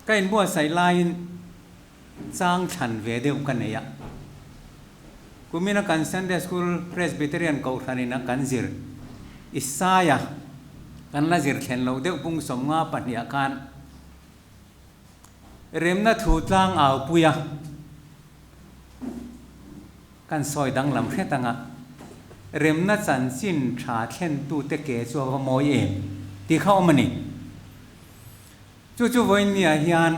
Ka inbuatsaih laiin chang thlan ve deuh ka nei a. Kumina kan Sunday School Presbyterian Kohhranin a kan zir Isaia kan la zir thlen loh deuh pung 52 ah khan remna thu tlang au pui a kan sawi danglam hret anga remna chanchin tha thlentute ke chu a va mawi em tih kha awm a ni. Chu chu vawiinniah hian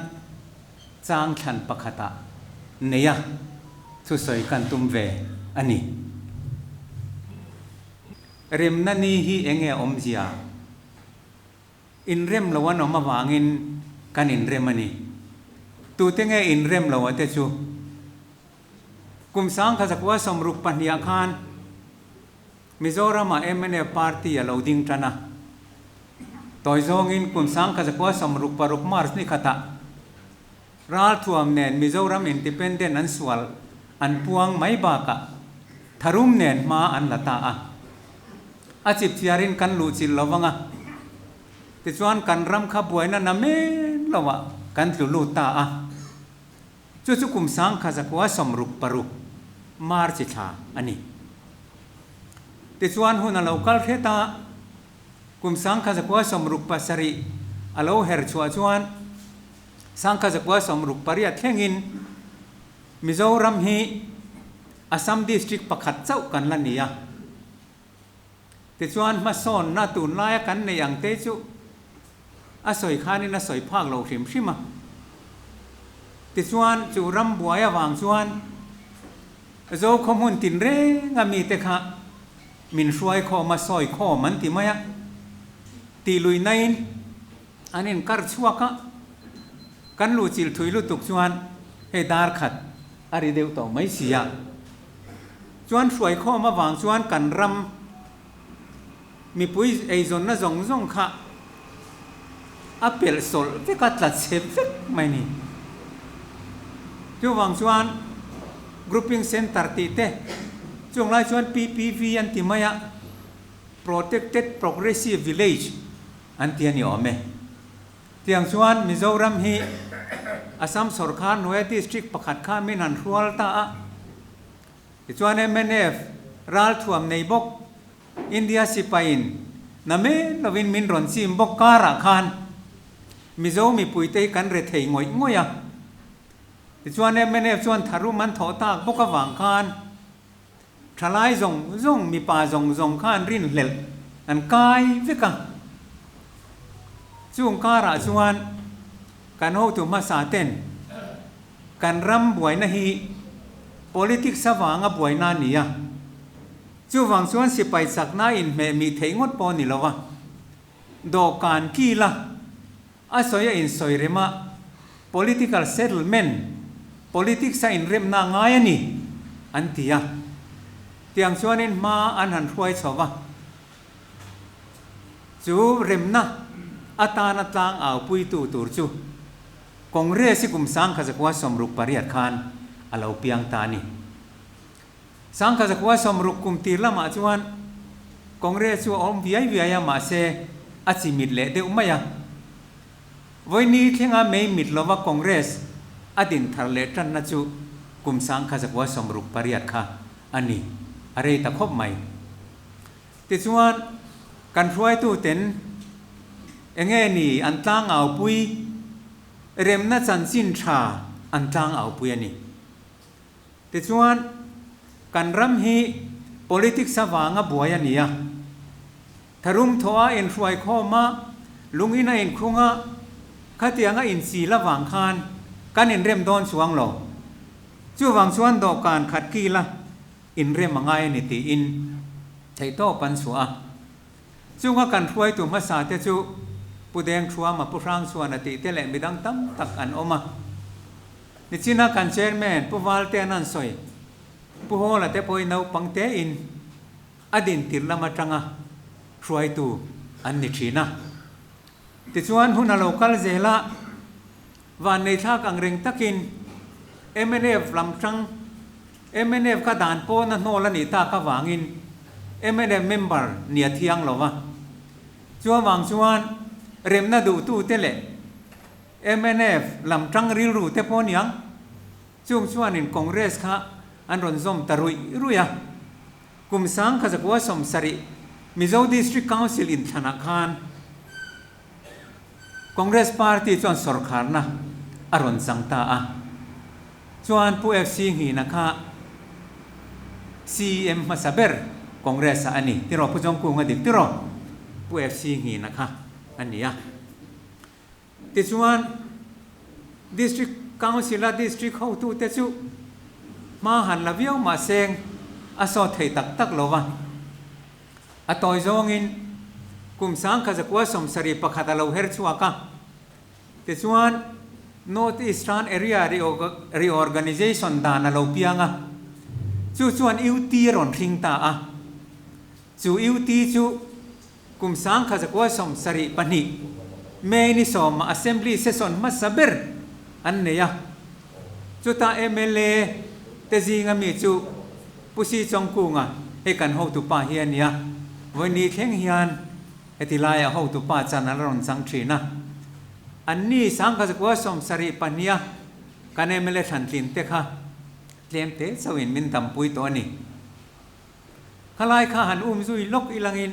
chang thlan pakhatah neia thusawi kan tum ve a ni. Remna ni hi eng nge awmzia? Inrem lo an awm avangin kan inrem a ni. Tute nge inrem lo a te chu? Kum 1962 ah khan Mizoramah mnf party a lo ding tan a. Tawi zawngin kum 1966 March ni khatah ralthuam nen Mizoram Independent an sual an puang mai bakah tharum nen hma an la ta a. A chipchiarin kan luhchilh lo vang a. Tichuan kan ram kha buaina na men loah kan tlu lut ta a. Chu chu kum 1966 March thla a ni. Tichuan hun a lo kal hret a, kum 1967 a lo her chhuah chuan 1968 thlengin Mizoram hi Assam District pakhat chauh kan la ni a. Tichuan hmasawnna tunlaia kan neih ang te chu a sawi khanin a sawi phak lo hrim hrim a. Tichuan chu ram buai avang chuan Zokhaw hmun tinreng a mite kha min hruai khawm a, sawi khawm an ti mai a. Tih lui nain an inkar chhuak a, kan luhchilh thui lutuk chuan hei dar khat a ri deuh tawh mai si a. Chuan hruai khawm avang chuan kan ram mipui eizawnna zawng zawng kha a pelh sawlh vek a, tla chhe vek mai ni. Chuvang chuan Grouping Centre tih te chung lai chuan PPV an ti mai a, Protected Progressive Village an ti a ni awm e. Tiang chuan Mizoram hi Assam sawrkar hnuaia district pakhat kha min han hrual ta a. Tichuan mnf ralthuam nei bawk India sipaiin na men lovin min rawn chim bawk karah khan Mizo mipuite hi kan re thei ngawih ngawih a. Tichuan mnf chuan tharum an thawh tak bawk avang khan thalai zawng zawng, mipa zawng zawng khan rinhlelh an kai vek a. Chung karah chuan kan hotu hmasa ten kan ram buaina hi politics avanga buaina a ni a, chuvang chuan sipai chakna inhmeh mih theih ngawt pawh a ni lo a, dawhkan kila a sawi a insawi rem a, political settlement, politics a inremna a ngai a ni, an ti a. Tiang chuanin hma an han hruai chho va, chu remna atana tlang aupuitu tur chu Congress hi kum 1968 khan a lo piang ta a ni. 1960 kum tir lamah chuan Congress chu a awm viai viai a, mahse a chi mit leh deuh mai a. Vawiini thlenga mei mit lova Congress a din thar leh tanna chu kum 1968 kha a ni, a rei ta khawp mai. Tichuan, kan hruaituten enge ni an tlangaupui, remna chanchin tha an tlangaupui a ni. Tichuan, kan ram hi politics avanga buai a ni a. Tharum thawh a inhruai khawm a, lungin a inkhung a, khatiang a inchil avang khan kan inrem dawn chuang lo. Chuvang chuan dawhkan khat kila inrem a ngai a ni tiin theihtawp an chhuah a. Chunga kan hruaitu hmasa te chu Pu Dengthuama, Pu Hrangchhuana tih te leh midang tam tak an awm a. Nichina kan Chairman Pu Valtean an sawi, Pu Hawla te pawhin naupang tein a dintir lam atanga hruaitu an ni thin a. Tichuan hun a lo kal zel a, Vanneithlak ang reng takin mnf lam tang mnf kha dan pawna hnawl a nih tak avangin mnf member nia thiang lo va. Chuavang chuan remna duhtute leh Mnf lam tang rilru te pawh aniang, chung chuanin Congress kha an rawn zawm ta ruih ruih a. Kum 1970 Mizo District Council inthlanah khan Congress Party chuan sawrkharna a rawn chang ta a. Chuan Pu FC Nghina kha CEM hmasa ber Congress ah a ni tiraw Pu Jongkunga dik tiraw Pu FC Nghina kha a ni a. Tichuan District Council a District hotute chu hma han la viau mah seng a sawt thei tak tak lo va. A tawi zawngin kum 1971 a lo her chhuak a. Tichuan, North Eastern Area Reorganisation dan a lo piang a, chu chuan UT a rawn hring ta a. Chu UT chu kum 1972 May ni sawmah Assembly session hmasa ber an nei a. Chuta mla te zinga mi chu Pu Si Chawngkunga, hei kan hotupa hi a nia, vawiin thleng hian Heti laiah hotupa chan a la rawn chang thin a. Anni 1972 a kan mla thlantlin te kha tlem te chauhin min dampui tawh a ni. Khalai kha han um zui lawk ilangin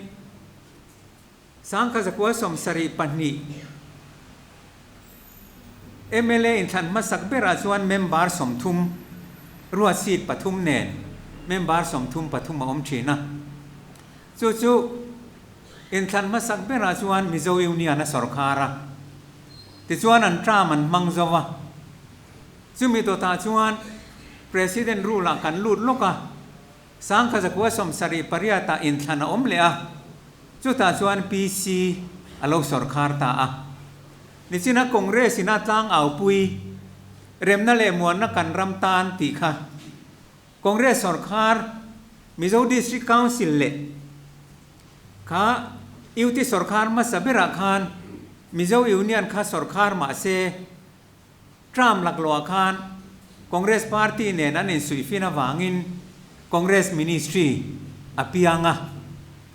1972 mla inthlan hmasak berah chuan member 30 ruat seat pathum nen member 33 a awm thin a. Chu chu inthlan hmasak berah chuan Mizo Union a sawrkhar a, tichuan an term an hmang zo a. Chumi dawtah chuan President rule ah kan lut lawk a, 1978 ah inthlan a awm leh a, chutah chuan PC a lo sawrkhar ta a. Nichina Congress in a tlang aupui remna leh muanna kan ram tan tih kha Congress sawrkhar, Mizo District Council leh kha UT sawrkhar hmasa berah khan Mizo Union kha sawrkhar mah se term laklawh ah khan Congress Party nen an insuihfin avangin Congress Ministry a piang a,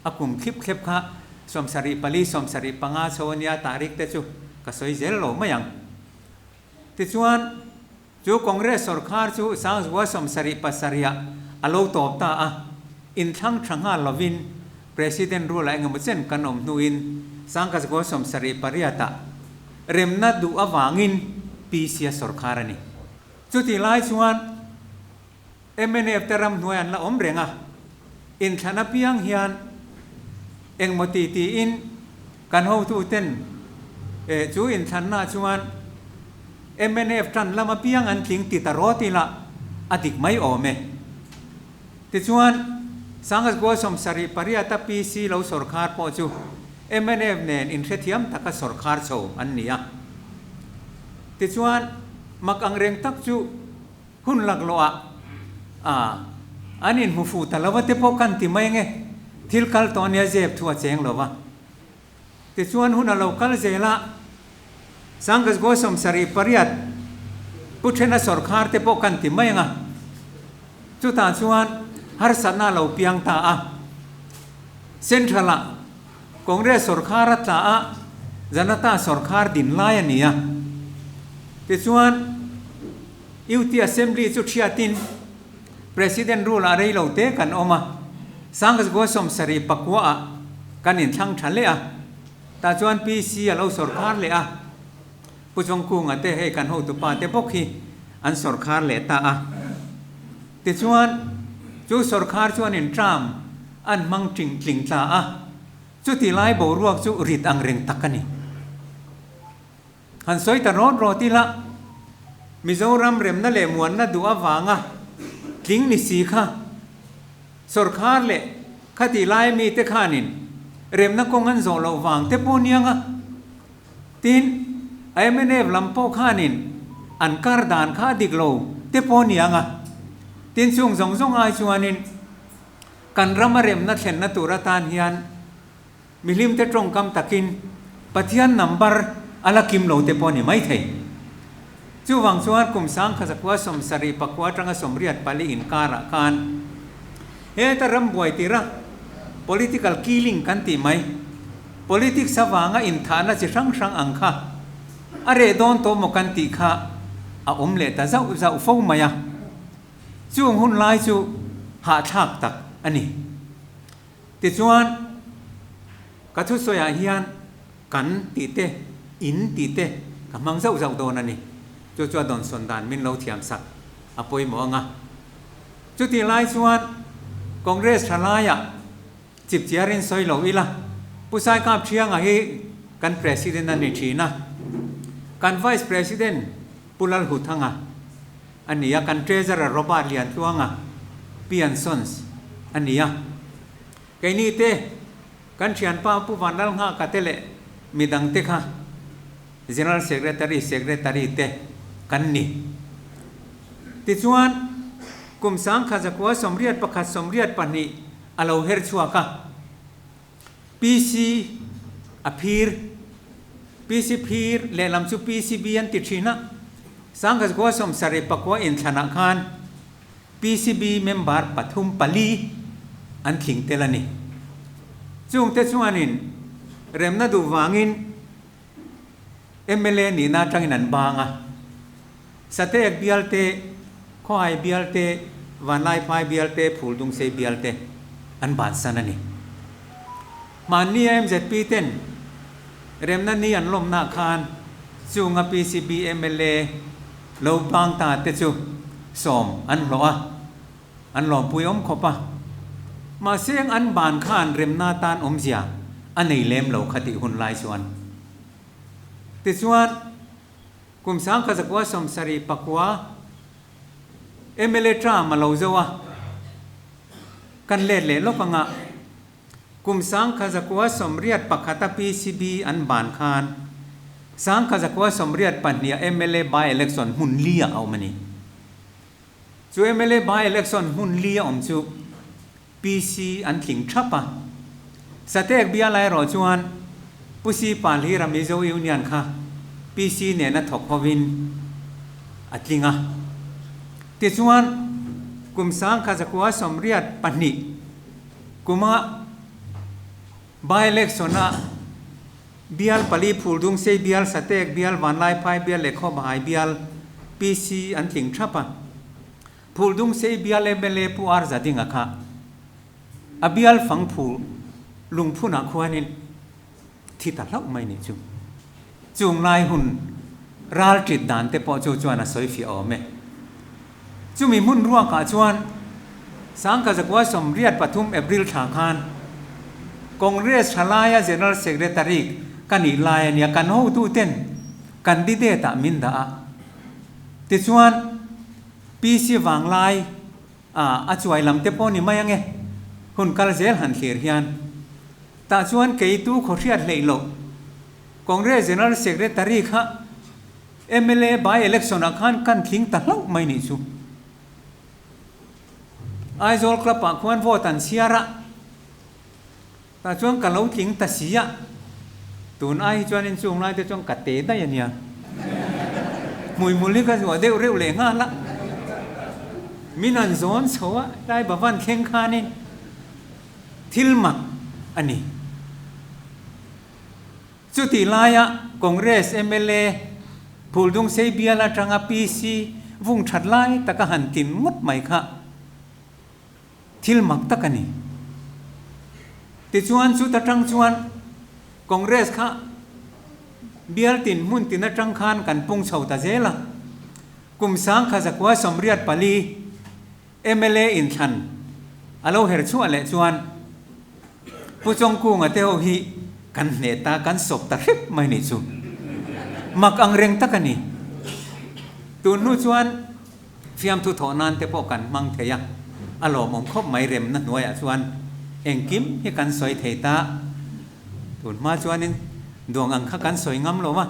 a kum thlip thlep kha 74, 75 chho a nia tarik te chu ka sawi zel lo mai ang. Tichuan. Chu Congress sawrkhar chu 1977 ah a lo tawp ta a, inthlang tha nghal lovin President rule ah engemaw chen kan awm hnuin 1978 ah remna duh avangin PC a sawrkhar a ni. Chutih lai chuan mnf te ramhnuai an la awm reng a, inthlan apiang hian engmaw ti tiin kan hotuten chu inthlanna chuan mnf tan lam apiang an tling ti ta rawt ila a dik mai awm e. Tichuan, 1978 a PC lo sawrkhar pawh chu mnf nen inhrethiam taka sawrkhar chho an ni a. Tichuan, mak angreng tak chu Hun laklawh ah a an inhmu fuh ta lo a te pawh kan ti mai nge, thil kal tawh ania zep thu a cheng lo va. Tichuan hun a lo kal zel a, 1978 Pu Thena sawrkhar te pawh kan ti mai anga, chutah chuan harsatna a lo piang ta a, Central ah Congress sawrkhar a tla a, Janata sawrkhar din lai a ni a. Tichuan, UT Assembly chu thiatin President rule ah rei lo te kan awm a, 1979 ah kan inthlang tha leh a, tah chuan PC a lo sawrkhar leh a, Pu Chawngkunga te hei kan hotupa te bawk hi an sawrkhar leh ta a. Tichuan, chu sawrkhar chuanin term an hmang ting tling tla a, chuti lai boruak chu rit ang reng tak a ni. Han sawi ta rawt rawt ila, Mizoram remna leh muanna duh avanga tling ni si kha sawrkhar leh khati lai mite khanin remna kawng an zawh loh vang te pawh aniang a. Tin, mnf lam pawh khanin an kar dan kha a dik lo te pawh aniang a. Tin, chung zawng zawng ai chuanin kan rama remna thlenna tur atan hian mihlimte tawngkam takin Pathian number a la kim lo te pawh a ni maithei. Chuvang chuan kum 1974 atanga 84 inkarah khan heta rambuai tira political killing kan tih mai, politics avanga inthahna chi hrang hrang ang kha A reh dawn tawh maw kan tih kha a awm leh ta zauh zauh fo mai a. Chung hun lai chu hahthlak tak a ni. Tichuan, ka thusawiah hian kan tih te, in tih te ka hmang zauh zauh dawn a ni. Chu chu a dawnsawn dan min lo thiamsak a pawimawh ang a. Chutih lai chuan Congress tha laiah chipchiarin sawi lo ila, Pu Saikap Thianga hi kan President a ni thin a, kan Vice President Pu Lalhuthanga a ni a, kan Treasurer Robert Liantluanga, P and Sons, a ni a. Keini te kan thianpa Pu Vanlalnghaka te leh midangte kha General Secretary, Secretary te kan ni. Tichuan, kum 1981 82 a lo her chhuak a, PC a phir, PC phir lehlam chu PCB an ti thin a, 1979 inthlanah khan PCB member pathum pali an tling tel a ni. Chungte chuanin remna duh vangin mla nihna atangin an bang a, Sateek bial te, Khawhai bial te, Vanlaiphai bial te, Phuldungsei bial te an bansan a ni. Hmanni a mzp ten remna ni an lawmna khan chunga PCB mla lo bang ta te chu sawm an hlawh a, an lawmpui awm khawp a. Mahse an ban khan remna tan awmzia a nei lem lo kha tih hun lai chuan. Tichuan, kum 1979 mla term a lo zo a, kan let leh lawk anga Kum 1981 a PCB an ban khan 1982 a mla by election hmun li ah a awm a ni. Chu mla by election hmun li a awm chu PC an tling thap a. Satek bial erawh chuan Pu Si Palhira Mizo Union kha PC nena thawk hovin a tling a. Tichuan kum 1982 Kuma by-election a bial pali Phuldungsei bial, Satek bial, Vanlaiphai bial leh Khawbahai bial PC an tling thap a. Phuldungsei bial mla Pu R Zadinga kha a bial fang phul lungphunah khuanin thi ta hlauh mai nih chu. Chung lai hun ral tit dan te pawh chu chuan a sawi fiah awm e. Chumi hmun ruakah chuan 1983 April thla khan Congress thalaia General Secretary ka nih lai a nia, kan hotuten candidate ah min dah a. Tichuan PC Vanglai a a chuai lam te pawh ni mai ange, hun kal zel han thlir hian. Tah chuan keitu khawhriat hleih loh Congress General Secretary kha mla by election ah khan kan tling ta hlauh mai nih chu. Aizawl Club ah khuan vote an chhiar a, tah chuan ka lo tling ta si a, tun ai hi chuan inchung lai te chuan ka te daih a nia. Hmuihmul hi ka zuah deuh reuh leh nghal a, min han zawn chho a, tlai Bhavan thleng khanin thil mak a ni. Chutih laia Congress mla Phuldungsei bial atanga PC vung that lai taka han tin ngawt mai kha thil mak tak a ni. Tichuan chuta tang chuan Congress kha bial tin hmun tin atang khan kan pung chho ta zel a. Kum 1984 mla inthlan a lo her chhuah leh chuan Pu Chawngkunga te ho hi kan hneh ta, kan sawp ta hrep mai nih chu. Mak ang reng tak a ni. Tun hnu chuan fiamthu thawh nan te pawh kan hmang thei a, a lawmawm khawp mai remna hnuaiah chuan engkim hi kan sawi thei ta. Tun hma chuanin duang ang kha kan sawi ngam lo a,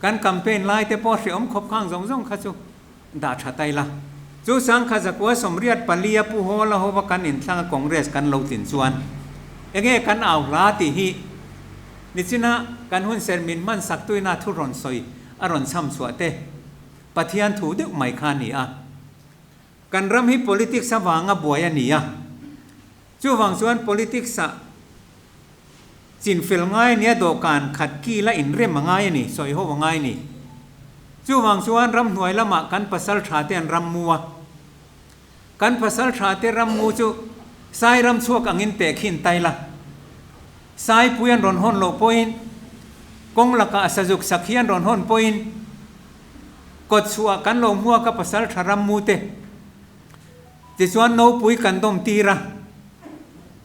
kan campaign lai te pawh hrehawm khawp khang zawng zawng kha chu Dah tha ta ila. Chu 1984 a Pu Hawla hova kan inthlang a Congress kan lo tlin chuan enge kan au hla tih hi nichina kan hunser min hman sak tuina thu rawn sawi a rawn chham chhuah te Pathian thu deuh mai kha a ni a. Kan ram hi politics avanga buai a ni a. Chuvang chuan politics ah. Chinfel ngai nia dawhkan khat kila inrem a ngai a ni, sawi ho a ngai a ni. Chuvang chuan ramhnuai lamah kan pasal tha te an rammu a. Kan pasal tha te rammu chu Sai ram chhuak angin tehkhin tai la. Saipui an rawn hawn loh pawhin, kawng lakah sazuk sakhi an rawn hawn pawhin, kawtchhuah kan lo hmuak a pasal tha rammu te. Tichuan nopui kan dawm tir a,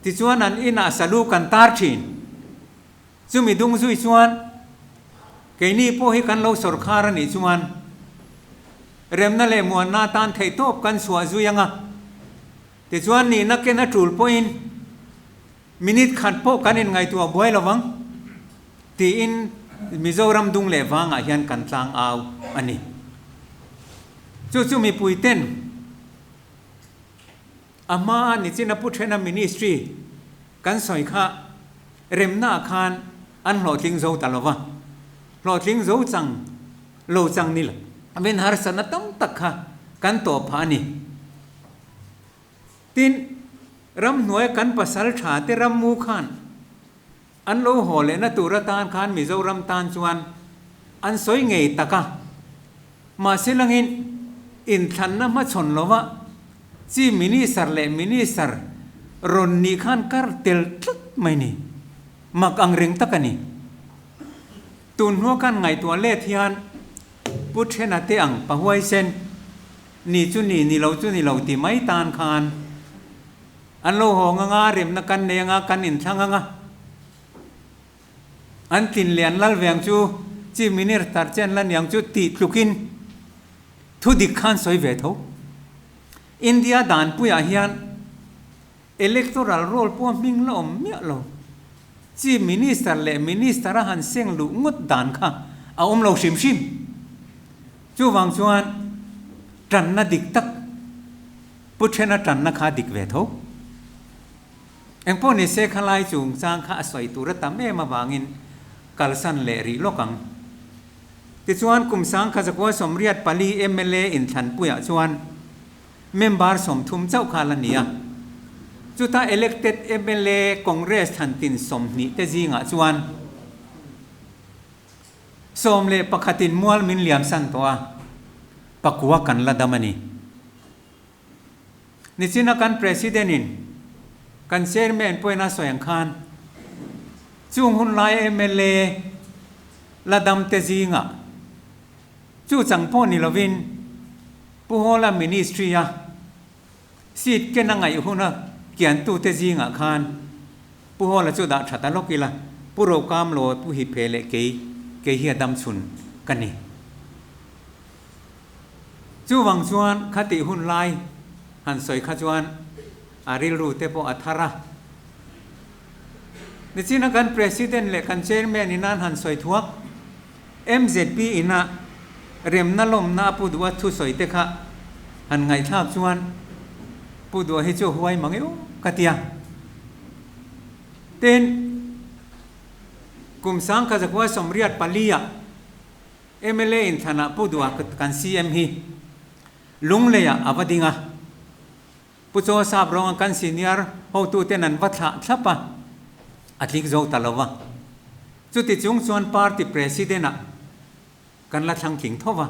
tichuan an inah salu kan tar thin. Chumi dung zui chuan keini pawh hi kan lo sawrkhar a nih chuan remna leh muanna atan theihtawp kan chhuah zui ang a, tichuan nihna ken a tul pawhin minute khat pawh kan inngaihtuah buai lo vang tiin Mizoram dung leh vangah hian kan tlang au a ni. Chu chu mipui ten a hmaa nichina Pu Thena Ministry kan sawi kha remna ah khan an hlawhtling zo ta lo va, hlawhtling zo chang lo chang ni lovin harsatna tam tak kha kan tawh phah a ni. Tin, ramhnuaia kan pasal tha te rammu khan An lo haw lehna tur atan khan Mizoram tan chuan an sawi ngei tak a, mahse langin inthlanna hmachhawn lova Chief Minister leh Minister rawn nih khan kar tel tlat mai ni, mak ang reng tak a ni. Tun hnua khan ngaihtuah let hian Pu Thena te ang pahuaisen ni chu ni, ni lo chu ni lo ti mai tan khan, An lo hawng anga, remna kan nei anga, kan inthlang anga. An tlin leh an lal ve ang chu, Chief Minister che an la ni ang chu tih tlukin thu dik khan sawi ve tho. India danpuiah hian Electoral Roll pawh hming la awm miah lo. Chief Minister leh Minister a han seng luh ngawt dan kha a awm lo hrim hrim. Chuvang chuan tanna dik tak Pu Thena tanna kha dik ve tho. Engpawh ni se khalai chungchang kha a sawi tur a tam em avangin kalsan leh rih lawk ang. Tichuan kum sangkha zakua 84 mla inthlanpuiah chuan member 30 chauh kha la ni a. Chuta elected mla Congress thlantin 20 te zingah chuan 11 in mual min liamsan tawh a, pakua kan la dam a ni. Nichina kan President in kan Chairman pawhin a sawi ang khan chung hun lai mla la dam te zingah chu chang pawh ni lovin Pu Hawla Ministry a seat ken a ngaih huna kiantute zingah khan Pu Hawla chu dah tha ta lawk ila, Pu Rokamlo, Pu Hiphe leh kei, kei hi a dam chhun ka ni. Chuvang chuan khatih hun lai han sawi kha chuan a rilru te pawh a thar a. Nichina kan President leh kan Chairman in an han sawi thuak, MZP ina remna lawmna a Pu Duha thusawi te kha han ngaihthlak chuan Pu Duha hi chu huai mang eo ka tia. Tin, kum 1984 ah mla inthlanah Pu Duha kan CM hi Lungleiah a va ding a. Pu Chaw Sap rawnga kan senior hotuten an va thlah thlap a, a tling zo ta lo va. Chuti chung chuan party president ah kan la thlang tling tho va.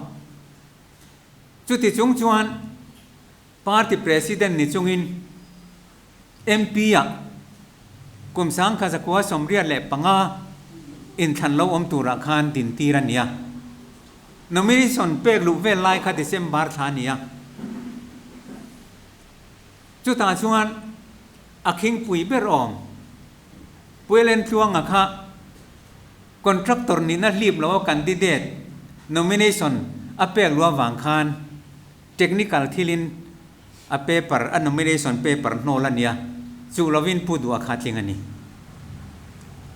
Chuti chung chuan party president ni chungin MP ah kum 1985 inthlan lo awm turah khan dintir a ni a. Nomination pek luh vel lai kha December thla a ni a. Chutah chuan a khingpui ber awm Puilen Tluanga kha contractor nihna hlip lo a candidate nomination a pek luh avang khan technical thilin a paper, a nomination paper hnawl a nia, chuh lovin Pu Duha kha tling a ni.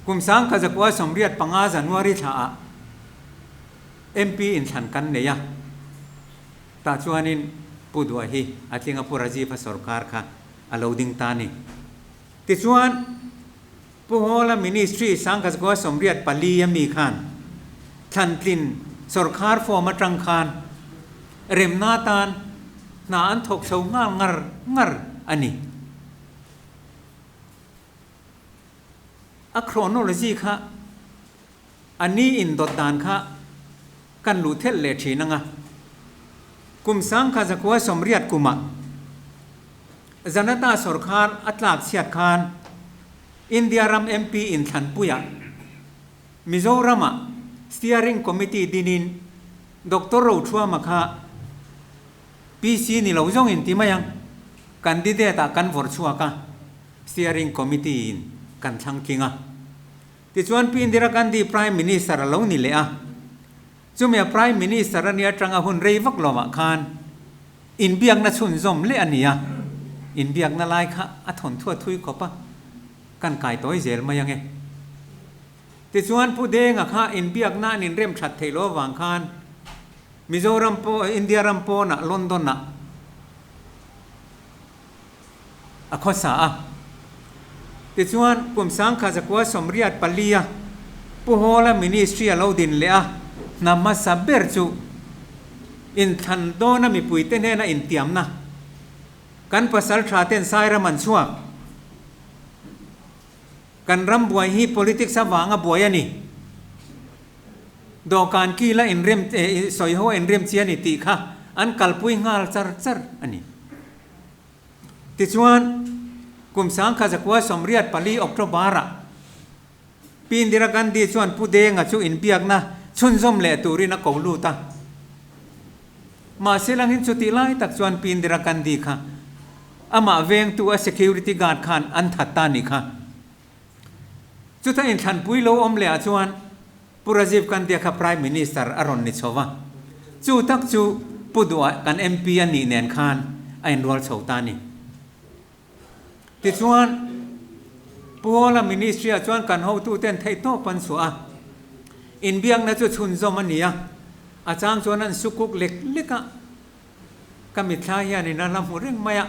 Kum 1985 January thlaah MP inthlan kan nei a, tah chuanin Pu Duha hi a tling a, Pu Rajiv-a sorkar kha a lo ding ta a ni. Tichuan, Pu Hawla Ministry 1984 a mi khan thlantlin sorkar form atang khan remna atan hna an thawk chho nghal ngar ngar a ni. A chronology kha a ni indawt dan kha kan luh thelh leh thin anga. Kum 1980 kumah Janata sawrkhar a tlak chhiat khan India ram MP inthlanpuiah Mizoramah Steering Committee dinin Doctor Rothuama kha PC ni lo zawng in ti mai ang, candidate ah kan vawrh chhuak a, Steering Committee in kan thlang tling a. Tichuan Pi Indira Gandhi Prime Minister a lo ni leh a, chumi a Prime Minister a nia tanga hun rei vak lo ah khan inbiakna chhunzawm leh a ni a, inbiakna lai kha a thawn thuat thui khawp a, kan kai tawi zel mai ang e. Tichuan Pu Denga kha inbiakna an inrem that theih lo avang khan Mizoram pawh India ram pawnah London ah a khawsa a. Tichuan kum 1984 a Pu Hawla Ministry a lo din leh a, hna hmasa ber chu inthlan dawna mipuite hnena intiamna kan pasal tha ten Sairam an chhuak. Kan ram buai hi politics avanga buai a ni. Dawhkan kila inrem sawi ho a inrem chi a ni tih kha an kalpui nghal char char a ni. Tichuan, kum 1984 October-ah Pi Indira Gandhi chuan Pu Denga chu inbiakna chhunzawm leh turin a ko lut a. Mahse langin chutih lai tak chuan Pi Indira Gandhi kha Amah vengtu a security guard khan an that ta nih kha. Chuta inthlanpui lo awm leh ah chuan Pu Rajiv Gandhi kha Prime Minister a rawn ni chho va. Chu tak chu Pu Duha kan MP a nih nen khan a inrual chho ta ni. Tichuan, Pu Hawla Ministry ah chuan kan hotuten theihtawp an chhuah a. Inbiakna chu chhunzawm a ni a, a chang chuan an sukuk lek lek a. Ka mitthla hian in a la hmu reng mai a.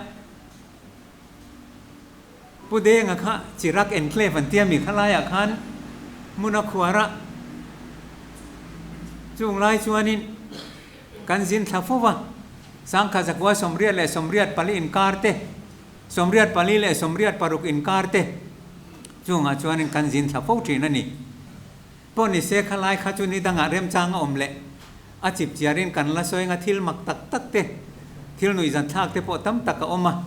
Pu Denga kha Chirag Enclave an tia mi kha laiah khan hmun a khuar a. Chung lai chuanin kan zin thla fo va, 1984 inkar te, 84 leh 86 inkar te chungah chuanin kan zin thla fo thin a ni. Pawh ni se kha lai kha chu ni dangah remchang a awm leh a chip chiarin kan la sawi anga thil mak tak tak te, thil nuihzat thlak te pawh tam tak a awm a,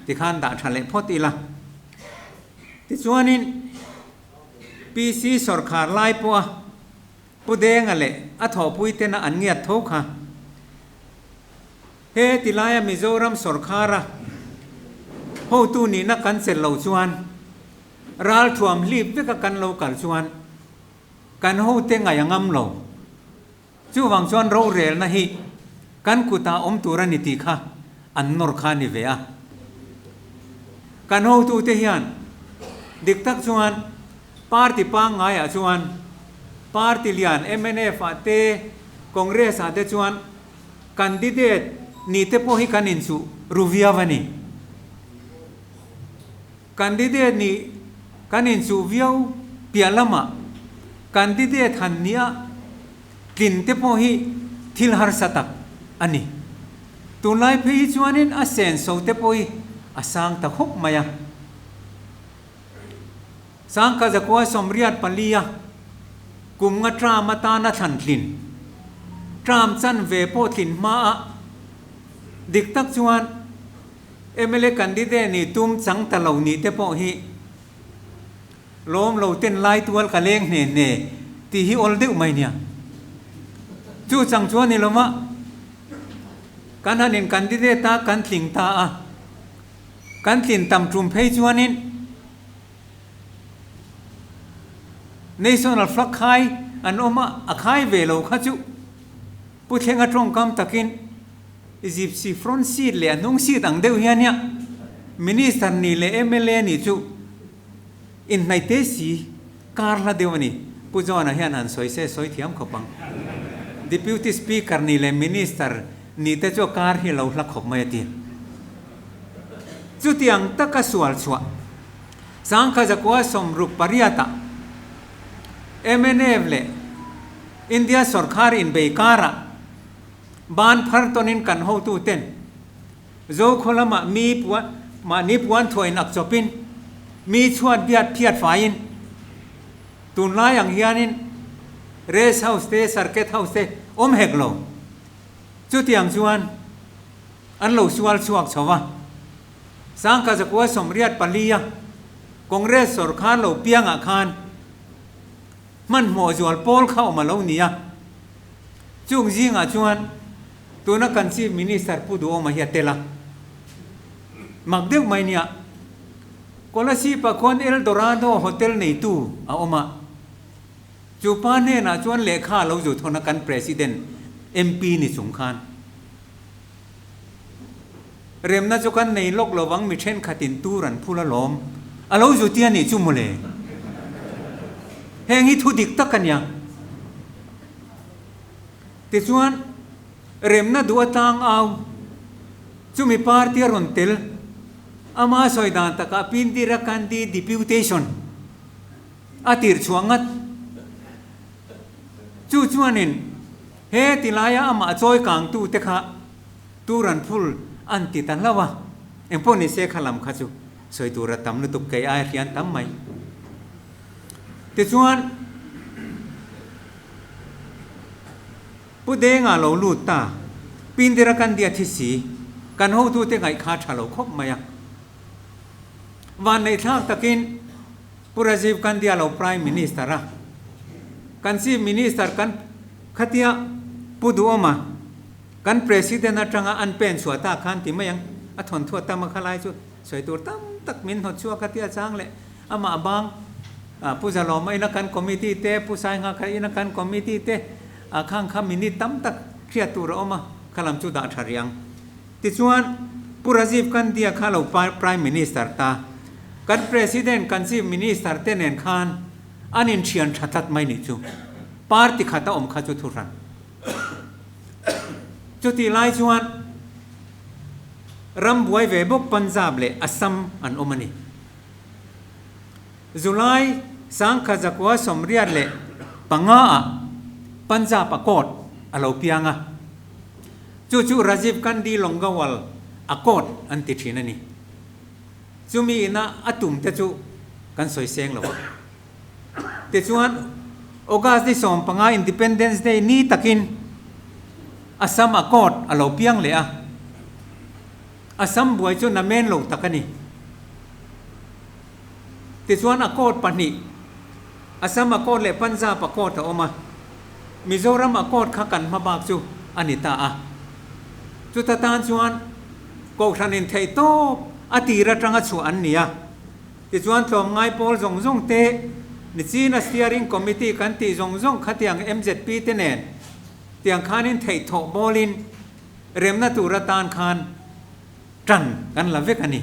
tikhan dah tha leh phawt ila. Tichuanin PC sawrkhar lai pawha Pu Denga leh a thawhpui tena an ngiat tho kha he ti laia Mizoram sawrkhara hotu nihna kan chelh loh chuan Ral thuam hlip veka kan lo kal chuan kan hote ngaih a ngam lo. Chuvang chuan rorelna hi kan kutah awm tur a ni tih kha an nawr kha a ni ve a. Kan hotute hian dik tak chuan party pangngaiah chuan party lian mnf ah te Congress ah te chuan candidate nih te pawh hi kan inchuh ru viau a ni. Candidate nih kan inchuh viau piah lamah candidate han nia tlin te pawh hi thil harsa tak a ni. Tunlai phei hi chuanin a senso te pawh hi a sang ta khawp mai a. 1984 a kum nga term atana thlan tlin, term chanve pawh tlin hmaa dik tak chuan, Mla candidate nih tum chang ta lo nih te pawh hi lawm lo ten lai tual ka leng hne hne tih hi awl deuh mai nia. Chu chang chuan ni lova kan han in candidate a kan tling ta a, kan tlin tam tum phei chuanin National flag khai an awm a, a khai ve lo kha chu Pu Thlenga tawngkam takin Gypsy front seat leh a hnung seat ang deuh hian nia Minister nih leh mla nih chu inhnaih te si kar hla deuh a ni. Pu John-a hian han sawi se sawi thiam khawp ang. Deputy Speaker nih leh Minister nih te chu a kar hi a lo hla khawp mai a ti. Chutiang taka sual chhuah 1968-ah mnf leh India sawrkhar inbei karah Ban phar tawnin kan hotuten Zokhaw lamah mi puan mahni puan thuain ak chawpin mi chhuat biat phiat faiin. Tunlai ang hianin Rest House te, Circuit House te awm hek lo. Chutiang chuan an lo sual chhuak chho va. Sangkha zakua 84 a Congress sawrkhar lo piangah khan hmanhmawh zual pawl kha awm a lo ni a. Chung zingah chuan tuna kan Chief Minister Pu Duhawma hi a tel a. Mak deuh mai nia, Kolasib-ah khuan El Dorado Hotel neitu a awm a. Chu pa hnenah chuan lehkha a lo zu thawn a kan President MP ni chung khan. Remna chu kan nei lawk lo vang mi thenkhatin tur an phul alawm. A lo zu tia nih chu mawle. Heng hi thu dik tak a nia. Tichuan, remna duh atang au chumi party a rawn tel ama sawi dan takah Pindira Gandhi Deputation a tir chhuah ngat. Chu chuanin he tilaia amah chawi kangtute kha tur an phul an ti ta hlauh a, engpawh ni se kha lam kha chu sawi tur a tam lutuk kei ai hrian tam mai. Tichuan, Pu Denga lo lut ta, Pindira kan dia thi si, kan hotute ngaih kha tha lo khawp mai a. Vanneihthlak takin Pu Rajiv Gandhi a lo Prime Minister a, kan Chief Minister kan khatia Pu Duhawma kan President atanga an pen chhuah ta khan ti mai ang, a thawnthuat tam a kha lai chu sawi tur tam tak min hnawt chhuak a tia chang leh amah bang Pu Zalawma ina kan committee te, Pu Sainghaka ina kan committee te a khang kha minute tam tak hriat tur a awm a, kha lam chu dah tha rih ang. Tichuan, Pu Rajiv Gandhi-a kha lo Prime Minister ta. Kan President, kan Chief Minister te nen khan an inthian tha tlat mai nih chu. Party khat a awm kha chu thuhran. Chutih lai chuan ram buai ve bawk Punjab leh Assam an awm a ni. July 1985-ah Punjab a court a lo piang a. Chu chu Rajiv Gandhi Longowal Accord an ti thin a ni. Chumi ina a tum te chu kan sawi seng lo a. Tichuan, August ni 15 Independence Day ni takin Assam Accord a lo piang leh a. Assam buai chu namen lo tak a ni. Tichuan Accord pahnih, Assam Accord leh Punjab Accord a awm a. Mizoram Accord kha kan hma bak chu a ni ta a. Chuta tan chuan Kohhran in theih tawp a tir atanga chhuah an ni a. Tichuan tlawmngai pawl zawng zawng te, Nichina Steering Committee kan tih zawng zawng khatiang mzp te nen tiang khanin theih thawh bawlin remna tur atan khan ṭan kan la vek a ni.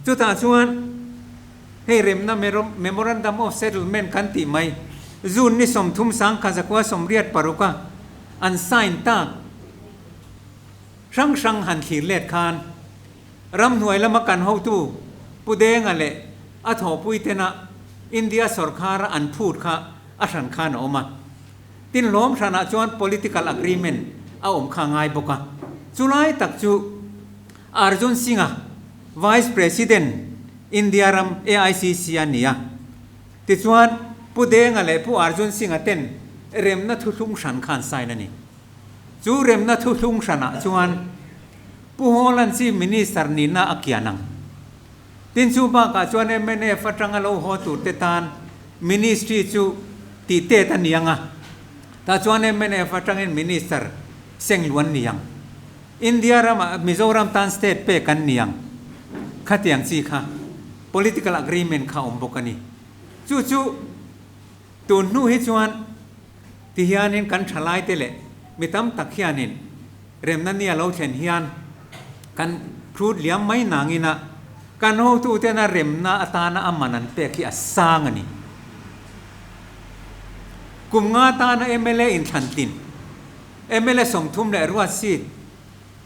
Chutah chuan hei remna Memorandum of Settlement kan tih mai June ni 30 1986 a an sign tak hrang hrang han thlir let khan ramhnuai lama kan hotu Pu Denga leh a thawhpui tena India sawrkhara an phut kha a hran khan a awm a. Tin hlawm hranah chuan political agreement a awm kha ngai bawk a. Chulai tak chu Arjun Singh-a Vice President India ram AICC a ni a. Tichuan Pu Denga leh Pu Arjun Singh-a ten remna thuthlung hran kha an sign a ni. Chu remna thuthlung hranah chuan Pu Hawla'n Chief Minister nihna a kian ang. Tin chu bakah chuan mnf atanga lo haw tur te tan Ministry chu tih tet a ni ang a, tah chuan mnf atangin Minister seng lu an ni ang. India ramah Mizoram tan state pek an ni ang. Khatiang chi kha political agreement kha awm bawk a ni. Chu chu tun hnu hi chuan ti hianin kan thalai te leh mi tam tak hianin Remna nia lo thlen hian kan hrut liam mai nangin a kan hotutena remna atana a man an pek hi a sang a ni. Kum nga tana mla inthlan tlin, mla 30 leh ruat seat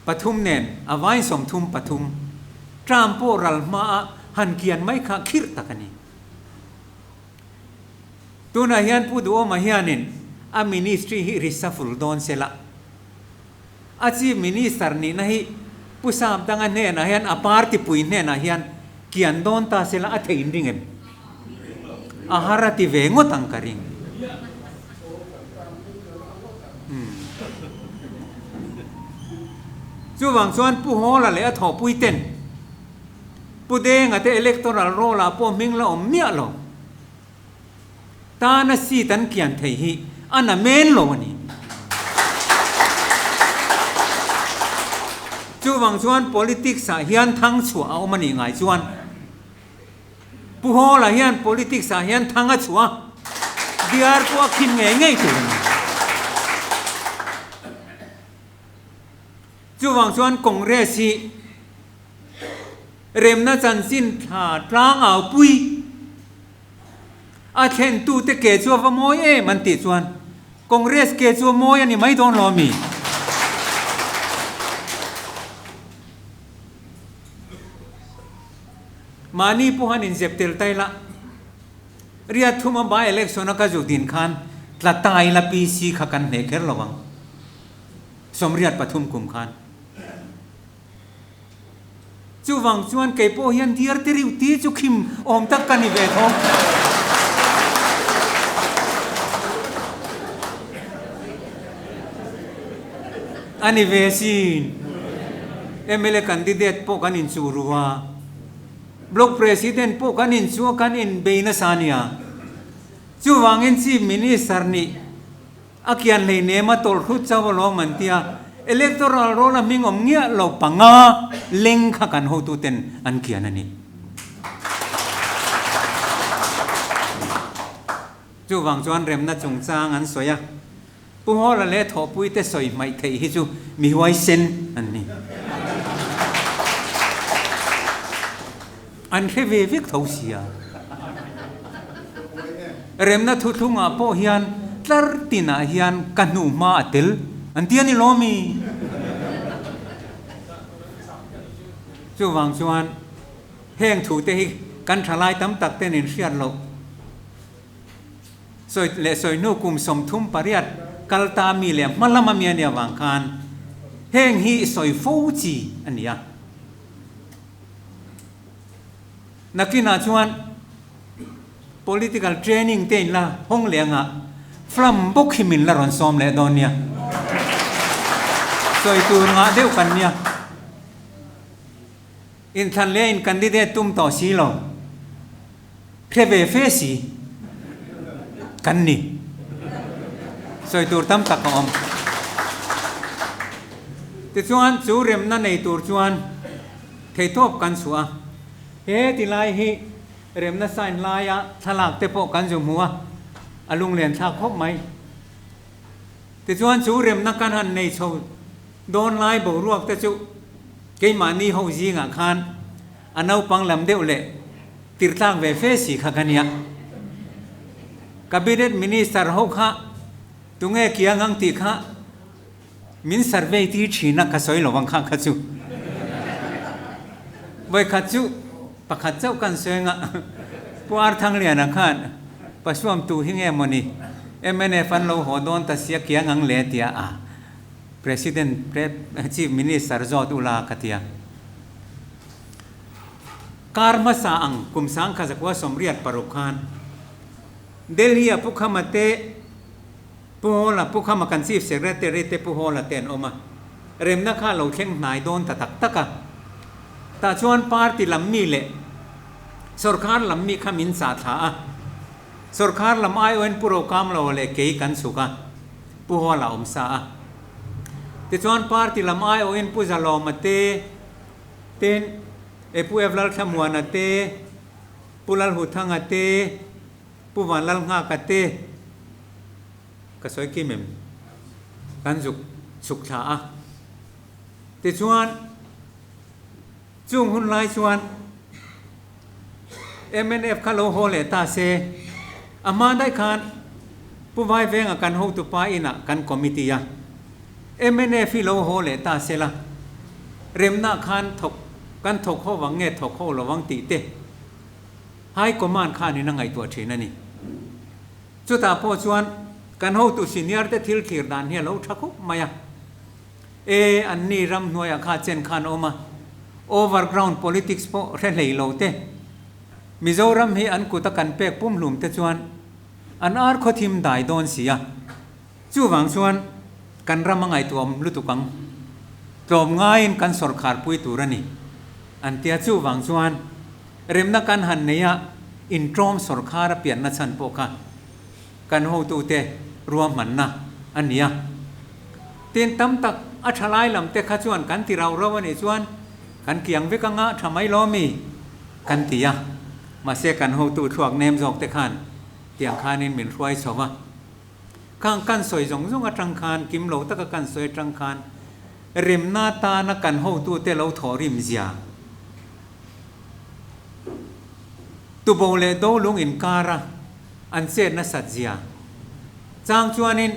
pathum nen a vain 33 term pawh ral hmaa han kian mai kha khirh tak a ni. Tunah hian Pu Duhawma hianin a ministry hi reshuffle dawn se la. A Chief Minister nihna hi Pu Sapdanga hnenah hian a party pui hnenah hian kian dawn ta se la a theih in ring em? A har a ti ve ngawt ang ka ring. Chuvang chuan Pu Hawla leh a thawhpui ten Pu Denga te electoral roll ah pawh hming la awm miah lo. Tana seat an kian thei hi a na men lo a ni. Chuvang chuan politics ah hian thang chhuah a awm a nih ngai chuan Pu Hawla hian politics ah hian thang a chhuah a, diar pawh a khin ngei ngei tur a ni. Chuvang chuan Congress hi remna chanchin thla tlang au pui a thlentute ke chu a va mawi em an tih chuan Congress ke chu a mawi a ni mai dawn lo ami? Mahni pawh han inzep tel ta ila, Riat thuma by election a ka zu din khan tla ta ila PC kha kan hneh kher lo ang. 83 kum khan. Chuvang chuan kei pawh hian diar te riu ti chu khim awm tak ka ni ve tho. A ni ve sin. Mla candidate pawh kan inchuh ru a, Block President pawh kan inchuh a kan inbei nasa a nia. Chuvangin Chief Minister nih A kian hleinem a tawlh hrut chauh alawm an ti a, electoral roll a hming awm ngiah lo panga leng kha kan hotuten an kian a ni. Chuvang chuan remna chungchang an sawi a, Pu Hawla leh thawhpuite sawi hmaih theih hi chu mi huaisen an ni. An hre ve vek tho sia. Remna thuthlungah pawh hian tlar tinah hian ka hnu hma a tel an ti a ni lo mi? Chuvang chuan heng thute hi kan thalai tam tak ten in hriat loh sawi leh sawi hnu kum 38 kal ta mi leh hma lama mi a nih avang khan heng hi sawi fo chi a ni a. Nakinah chuan political training te in la hawng leh anga flam bawk hi min la rawn sawm leh dawn nia. Sawi tur ngah deuh kan nia. Inthlan leh in candidate tum tawh si lo. Hre ve fe si kan ni. Sawi tur tam tak a awm. Tichuan chu remna nei tur chuan theitawp kan chhuah a. He ti lai hi remna sign laia thlalak te pawh kan zu hmu a, a lunglen thlak khawp mai. Tichuan chu remna kan han nei chho dawn lai boruak te chu keimahni ho zingah khan a naupang lam deuh leh tirtlak ve fe si kha ka nia. Cabinet Minister ho kha tunge kiang ang tih kha min survey tir thin a ka sawi lo ang kha kha chu. Vawikhat chu pakhat chauh kan sawi anga Pu Arthangliana khan Pasuam tu hi nge mawni mnf an lo haw dawn ta sia kiang ang le tia a President Chief Minister zawt ula ka tia. Kar hmasa ang kum 1986 khan Delhi-a Pu Khama te, Pu Hawla, Pu Khama kan Chief Secretary te Pu Hawla te an awm a, remna kha a lo thleng hnai dawn ta tak tak a. Tah chuan party lam mi leh sawrkar lam mi kha min chah thla a, sawrkar lam aiawhin Pu Rokamloa leh kei kan chhuk a, Pu Hawla awm sa a. Tichuan party lam aiawhin Pu Zalawma te, Tin, e Pu Ev Lalthlamuana te, Pu Lalhuthanga te, Pu Vanlalnghaka te ka sawi kim em? Kan zuk chhuk thla a. Tichuan, chung hun lai chuan mnf kha lo haw leh ta se, a hma daih khan Pu Vaivenga kan hotupa inah kan committee a. Mnf hi lo haw leh ta se la, remna khan thawk kan thawk ho vang nge thawk ho lo vang tih te High Command khanin a ngaihtuah thin a ni. Chutah pawh chuan kan hotu senior te thil thlir dan hi a lo tha khawp mai a. E, anni ramhnuaiah kha chen khan a awm a, overground politics pawh hre hlei lo te. Mizoram hi an kuta kan pek pumhlum te chuan an ar khawthim dai dawn si a, chuvang chuan kan ram a ngaihtuahawm lutuk ang. Tlawm ngaiin kan sawrkhar pui tur a ni an tia chuvang chuan remna kan han nei a intawm sawrkhar a pianna chhan pawh kha kan hotute ruahmanna a ni a. Tin, tam tak a tha lai lam te kha chuan kan ti rau rau a nih chuan kan kiang vek anga tha mai lo mi kan ti a. Mahse kan hotu thluak nem zawk te khan tiang khanin min hruai chho va. Khang kan sawi zawng zawng atang khan kim lo taka kan sawi atang khan remna tana kan hotute lo thawh rim zia Tubo leh Dolung inkara an chet nasat zia chang chuanin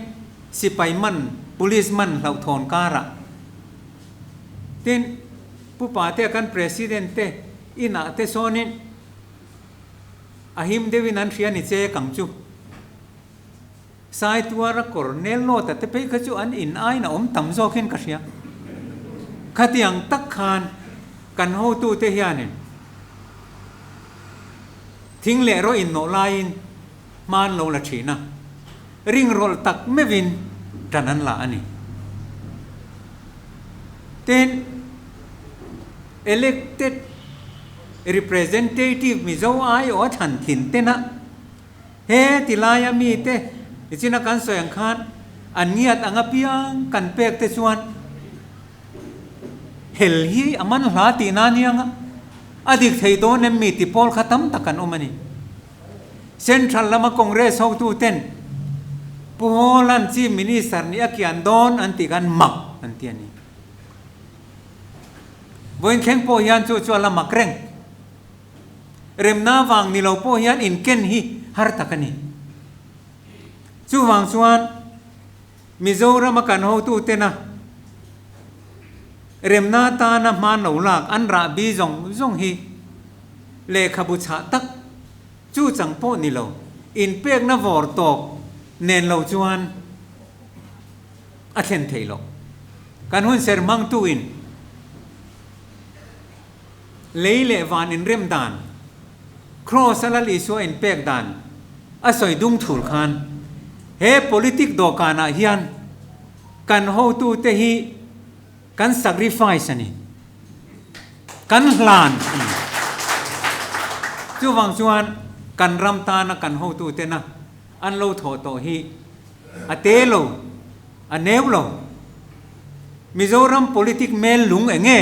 sipai man, police man hlauhthawn karah tin Pu Patea kan President te inah te sawnin a him deuhin an hria ni che kang chu. Saituara kawr nel nawta te phei kha chu an in aiin a awm tam zawkin ka hria. Khatiang tak khan kan hotute hianin thing leh rawh innawh laiin hma an lo la thin a, ringrawlh tak meuhin tan an la a ni. Tin, elected representative Mizo aiawh a thlan thin tena He ti laia mite nichina kan sawi ang khan an ngiat ang apiang kan pek te chuan hel hi a man hla tih na aniang a, a dik thei dawn em mi ti pawl kha tam tak an awm a ni. Central lama Congress hotu ten Pu Hawla'n Chief Minister nih a kian dawn an tih khan mak an ti a ni. Vawiin thleng pawh hian chu chu a la mak reng. Remna vang ni lo pawh hian inken hi har tak a ni. Chuvang chuan Mizorama kan hotutena remna atana hman lo lak an rah bi zawng zawng hi lehkhabu chhah tak chu chang pawh ni lo, inpekna vawr tawp nen lo chuan a thlen thei lo. Kan hunser hmangtuin. Lei leh van inrem dan, Kraws a Lal Isua inpek dan a sawi dung thur khan he politic dawhkanah hian kan hotute hi kan sacrifice a ni, kan hlan a ni. Chuvang chuan kan ram tana kan hotutena an lo thawh tawh hi a te lo, a neu lo. Mizoram politic mel lung eng nge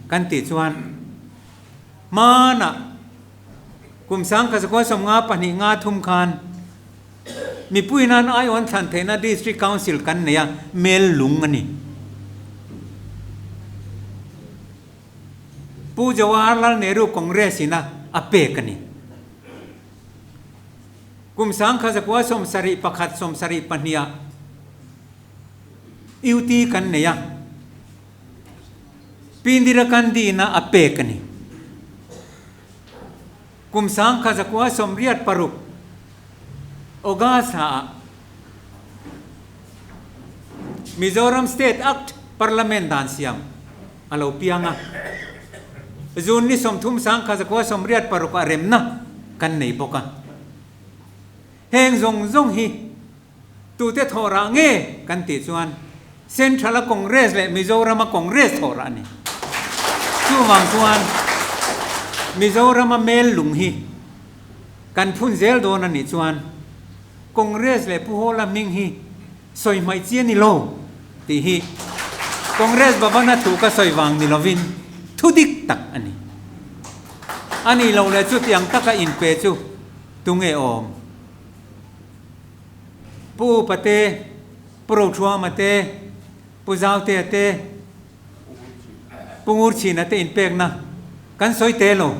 kan tih chuan hmanah kum sangkha 52 nga thum khan mipui nan aiawn thlan theihna District Council kan nei a, mel lung a ni. Pu Jawaharlal Nehru Congress ina a pek a ni. Kum 1971 72 ah UT kan nei a, Pi Indira Gandhi ina a pek a ni. Kum 1986 August thla ah Mizoram State Act Parliament dan siam a lo piang a, June ni 30 1986 ah remna kan nei bawk a. Heng zawng zawng hi tute thawh rah nge kan tih chuan Central a Congress leh Mizoram a Congress thawh rah a ni. Chuvang chuan Mizoram a mel lung hi kan phun zel dawn a nih chuan Congress leh Pu Hawla hming hi sawi hmaih chi a ni lo tih hi Congress Bhavana thu ka sawi vang ni lovin thu dik tak a ni. A nih loh leh chutiang taka inpe chu tunge awm? Pu Upa te, Pu Rothuama te, Pu Zautea te, Pu Ngurchhina te inpekna kan sawi te lo.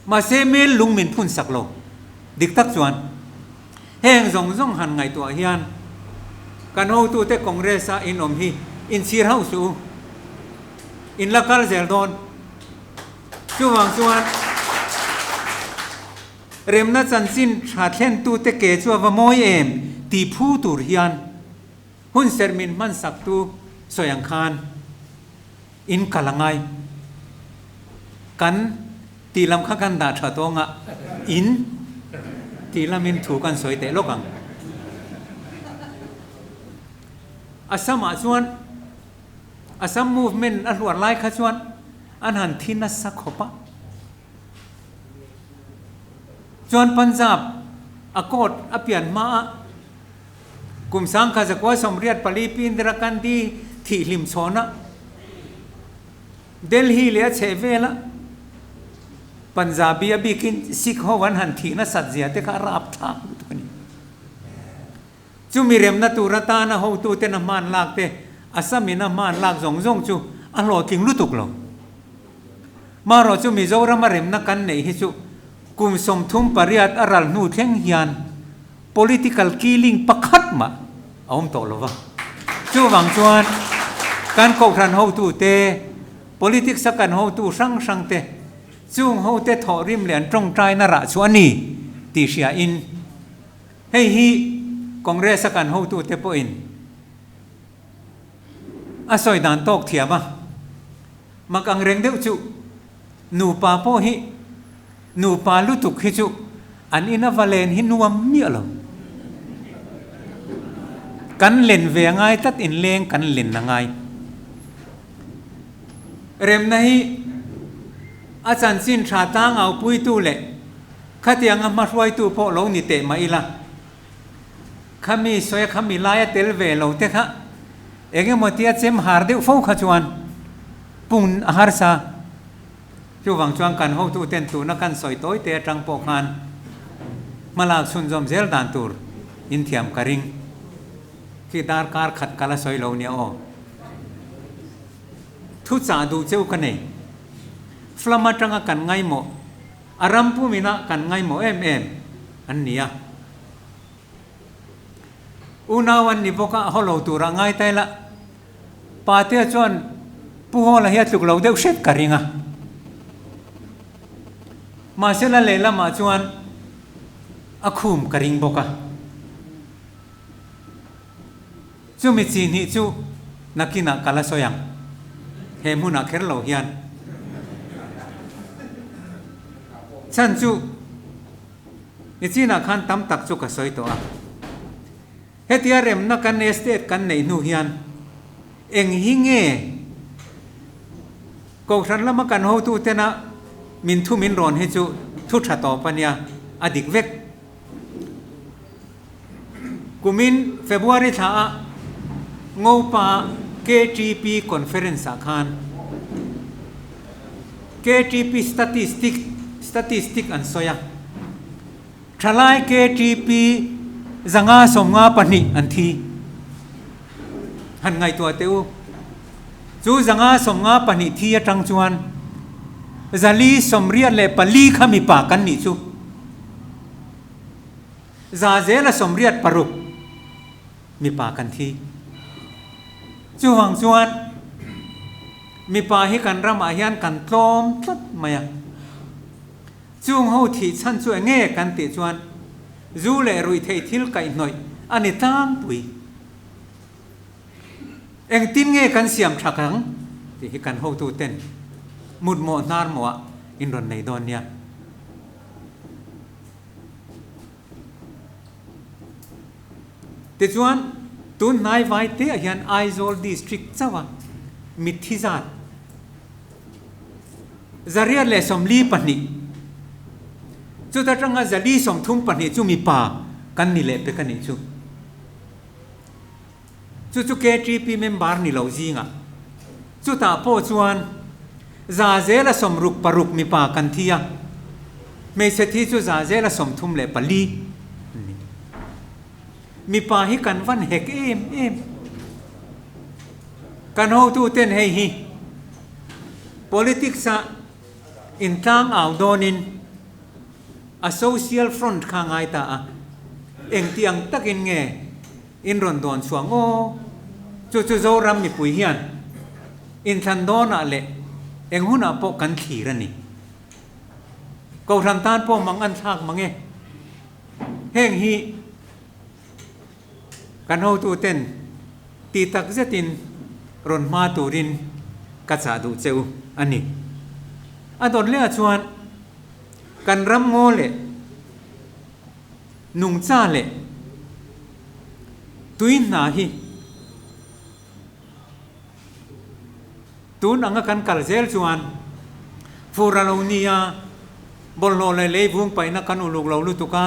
Mahse mel lung min phun sak lo. Dik tak chuan heng zawng zawng han ngaihtuah hian kan hotute Congress a in awm hi inchhir hauh suh u. In la kal zel dawn. Chuvang chuan Remna chanchin tha thlentute ke chu a va mawi em tih phu tur hian hun serh min hmansaktu sawi ang khan in kal a ngai. Kan Tih lam kha kan dah tha tawng a, in tih lamin thu kan sawi teh lawk ang. Assam-ah chuan Assam movement a hluar lai kha chuan an han thi nasa khawp a. Chuan Punjab a court a pian hma a kum sangkha zakua 84 Pi Indira Gandhi thihhlim chhawn a, Delhi leh a chheh vela Punjabi a bikin Sikh ho an han thih nasat zia te kha a rap thlak lutuk a ni. Chumi remna tur atana hotuten a hman lak te, Assam-in a hman lak zawng zawng chu a hlawhtling lutuk lo. Marawh chu Mizoram a remna kan neih hi chu kum 38 a ral hnu thleng hian political killing pakhat mah a awm tawh lo va. Chuvang chuan kan kohhran hotute, politics a kan hotu hrang hrang te, chung hote thawhrim leh an tawngtaina rah chu a ni tih hriain hei hi Congress a kan hotute pawhin a sawi dan tawk thiam a. Mak ang reng deuh chu nupa pawh hi Nupa lutuk hi chu an ina va len hi nuam miah lo. Kan len ve a ngai tlat inleng kan len a ngai. Remna hi a chanchin tha tlangau puitu leh khatianga hmahruaitu pawh lo ni teh mah ila, khami sawi a khami laia tel ve lo te kha eng emaw tia chem har deuh fo kha chuan pung a harsa. Chuvang chuan kan hotuten tuna kan sawi tawi te atang pawh khan hmalak chhunzawm zel dan tur in thiam ka ring. Khi darkar khat kal a sawi lo nia aw. Thu chah duh cheu ka nei. Flam atanga kan ngaimawh, a ram pumina kan ngaimawh em em an ni a. Unau an ni bawk a, haw lo tura ngai ta ila. Patea chuan Pu Hawla hi a tluk lo deuh hret ka ring a. Mahse la lehlamah chuan a khum ka ring bawk a. Chumi chi hnih chu nakinah ka la sawi ang. He hmunah kher lo hian. Chhan chu nichinah khan tam tak chu ka sawi tawh a. Hetia remna kan estate kan neih hnu hian eng hi nge Kohhran lama kan hotutena min thu min rawn hi chu thu tha tawp a nia, a dik vek. Kumin February thla a Ngopa KTP Conference ah khan KTP statistic statistic an sawi a. Thalai KTP 552 an thi. Han ngaihtuah teh u. Chu 552 thi atang chuan 484 kha mipa kan nih chu. 186 mipa kan thi. Chuvang chuan mipa hi kan ramah hian kan tlawm tlat mai a. Chung ho thih chhan chu enge kan tih chuan zu leh ruihtheih thil kaihhnawih a ni tlangpui. Engtin nge kan siam thak ang tih hi kan hotu ten mutmawh hnar mawh ah in rawn nei dawn nia. Tichuan tun hnai vai te ah hian Aizawl District chauh a mitthi zat 142, chuta tanga 432 chu mipa kan ni leh pek a nih chu. Chu chu KTP member ni lo zingah. Chutah pawh chuan 66 mipa kan thi a, hmeichhe thi chu 34 an ni. Mipa hi kan van hek em em. Kan hotuten hei hi politics ah intlang au dawnin a social front kha ngai ta a, engti ang takin nge in rawn dawn chhuah ngaw? Chu chu Zoram mipui hian inthlan dawnah leh eng hunah pawh kan thlir a ni. Kohhran tan pawh mang an thlak mang e. Heng hi kan hotuten ti tak zetin rawn hma turin ka chah duh che u a ni. A dawt lehah chuan. Kan ram ngaw leh nungcha leh tui hna hi tun anga kan kal zel chuan fur a lo nia, bawlhhlawh leh leivung paihna kan uluk lo lutuk a,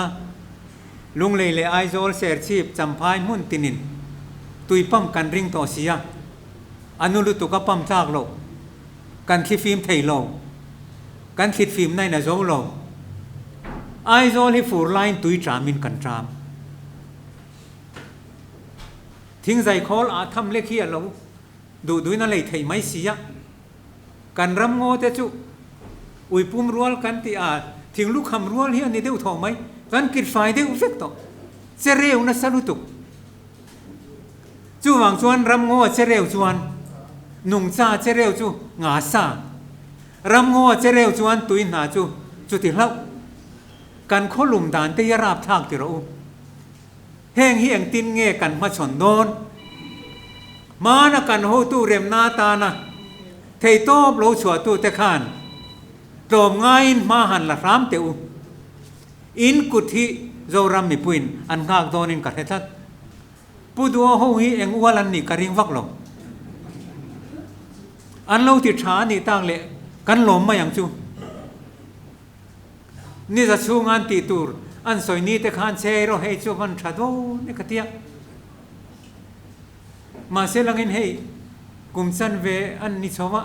Lunglei leh Aizawl Serchhip Champhai hmun tinin tui pump kan ring tawh si a, a nu lutuk a pump tlak loh, kan thlifim thei lo, kan thlitfim na in a zo lo. Aizawl hi fur laiin tui ṭamin kan ṭam. Thingzai khawl ah tham lek hi a lo duh duhin a lei theih mai si a, kan ram ngaw te chu uipum rual kan tih a, thinglukham rual hi a ni deuh thaw mai, kan kit fai deuh vek tawh, chereu nasa lutuk. Chuvang chuan ram ngaw a chereu chuan nungcha chereu chu nga sa, ram ngaw a chereu chuan tui hna chu chuti hlauh. Kan khawlum dan te hi a rapthlak ti rawh u. Heng hi engtin nge kan hmachhawn dawn? Hmana kan hotu remna atana theihtawp lo chhuahtute khan tlawm ngaiin hma han la hram teh u. In kut hi Zoram mipuiin an nghak dawnin ka hre tlat. Pu Duo ho hi eng ual an nih ka ring vak lo. An lo ti tha a nih tak leh kan lawm mai ang chu. Niza chhunga an tih tur an sawi ni te khan che erawh hei chu van tha dawn e ka tia. Mahse langin hei kum chanve an ni chho a.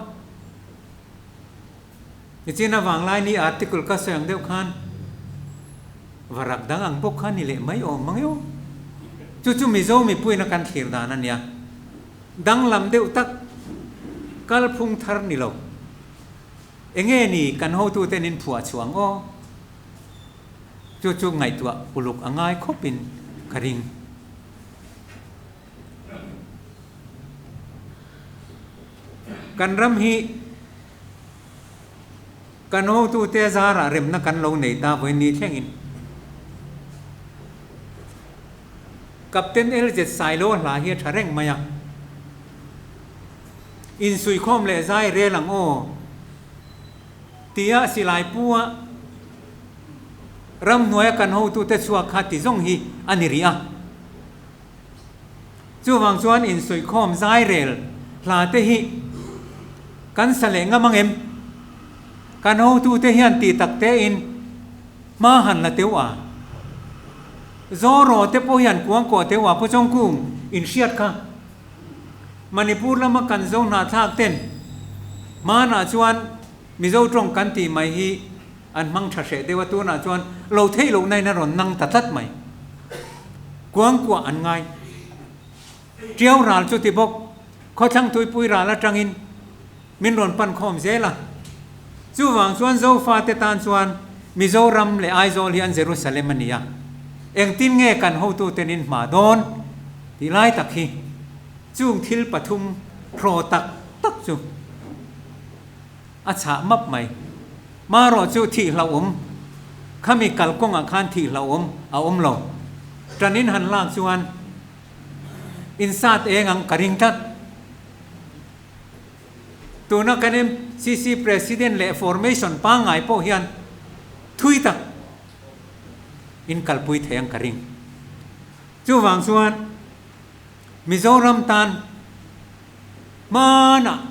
Nichin avang lai ni article ka sawi ang deuh khan varak dang ang bawk kha ni leh mai awm mang emaw. Chu chu Mizo mipuiin a kan thlir dan a nia. Danglam deuh tak kalphung thar ni lo. Enge ni kan hotuten in phuah chhuah ang aw? Chu chu ngaihtuah uluk a ngai khawpin ka ring. Kan ram hi kan hotute zarah remna kan lo nei ta vawiin ni thlengin. Captain LZ Sailo hla hi a tha reng mai a. Insuikhawm leh zai rel ang aw tia silai pu a ramhnuaia kan hotute chhuak kha ti zawng hi a ni rih a. Chuvang chuan insuihkhawm zai rel hla te hi kan sa leh ngam ang em? Kan hotute hian tih tak tein hma han la teuh a. Zawraw te pawh hian kuangkuah teuh a Pu Chawngkung inhriat kha. Manipur lama kan zo hnahthlak ten hmanah chuan Mizo tawng kan tih mai hi an hmang tha hreh deuh a, tunah chuan lo theih loh nain a rawn nang ta tlat mai. Kuangkuah an ngai. Tiau ral chu ti bawk, khawthlang tuipui ral atangin min rawn pan khawm zel a. Chuvang chuan Zofate tan chuan Mizoram leh Aizawl hi an Jerusalem a ni a, engtin nge kan hotuten in hma dawn tih lai tak hi chung thil pathum hraw tak tak chu a chhah map mai. Marawh chu thih hlauhawm, khami kalkawngah khan thih hlauhawm a awm lo. Ṭanin han lak chuan insat eng ang ka ring tlat. Tuna kan MCC President leh formation pangngai pawh hian thui tak in kalpui thei ang ka ring. Chuvang chuan Mizoram tan hmanah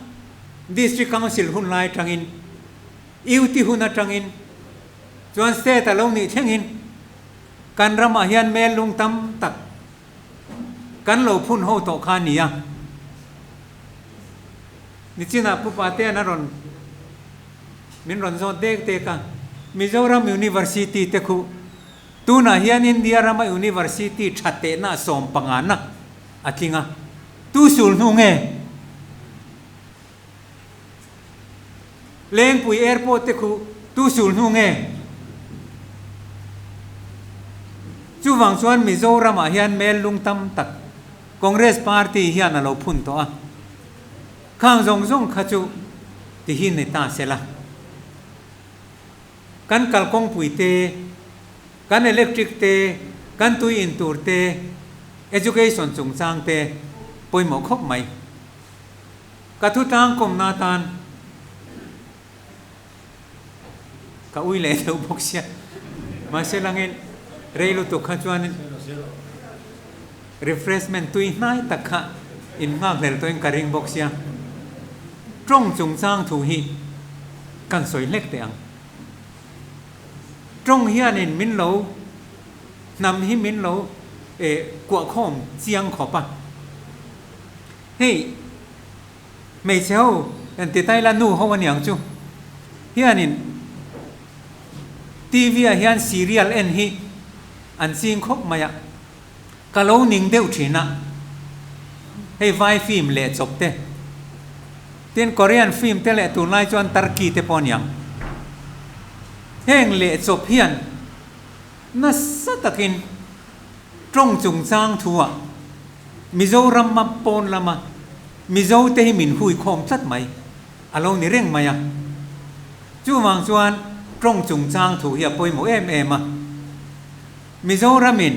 District Council hun lai atangin, UT hun atangin, chuan State a lo nih thlengin kan ramah hian mel lung tam tak kan lo phun ho tawh kha a ni a. Nichinah Pu Patean a rawn min rawn zawt dek dek a, Mizoram University te khu tunah hian India rama University tha tehna 15 na a tling a, tu sul hnu nge? Lengpui Airport te khu tu sul hnu nge? Chuvang chuan Mizoramah hian mel lung tam tak Congress party hian a lo phun tawh a, khang zawng zawng kha chu ti hi ni ta se la. Kan kalkawngpui te, kan electric te, kan tui in tur te, education chungchang te pawimawh khawp mai. Ka thutlang kawmna atan. Ka ui leh deuh bawk sia. Mahse langin rei lutuk kha chuanin refreshment tui hnai tak kha in nghak hlel tawhin ka ring bawk sia. Tawng chungchang thu hi kan sawi hlek teh ang. Tawng hianin min lo hnam hi min lo kuahkhawm chiang khawp a. Hei hmeichhe ho en ti ta ila nu ho a niang chu hianin TV ah hian serial en hi an ching khawp mai a, ka lo ning deuh thin a, hei vai film leh chawp te, tin Korean film te leh tunlai chuan Turkey te pawh a niang. Heng leh chawp hian nasa takin tawng chungchang thu ah Mizoram a pawn lama Mizo te hi min hui khawm tlat mai a lo ni reng mai a. Chuvang chuan tawng chungchang thu hi a pawimawh em em a. Mizoramin